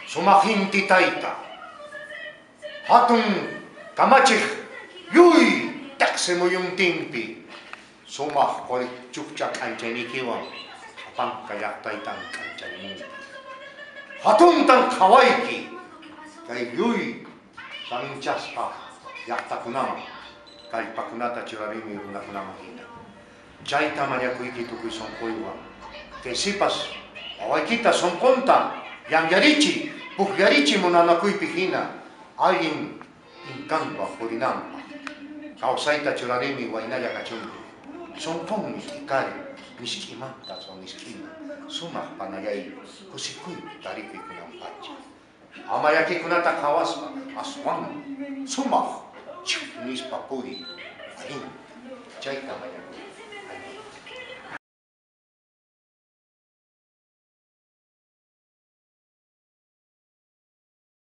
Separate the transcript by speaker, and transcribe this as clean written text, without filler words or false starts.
Speaker 1: Sumaq inti tayta, hatun kamachiq lluy teqsi muyuntinpi, sumaq quri chukcha k'anchaynikiwan sapanka llaqtaytan k'ancharimunki. Hatuntan qhawayki kay lluy saminchasqa llaqtakunaman kallpakunata churarimi runakunaman hina. Chayta mañakuyki tukuy sunquywan. Kay sipas wawaykita sunqunta llamllarichiy, pukllarichiy munanakuypi hina allin inkanwan purinanpaq. Kawsayta churarimi waynalla kachunki. Sunqunmi t'ikari misk'imanta aswan misk'ina, sumaq panallay kusikuypi tarikuy kunan pacha. Ama llakikunata qhawaspa aswanmi sumaq chhiw nispa puriy allinta. Chayta mañakuyki.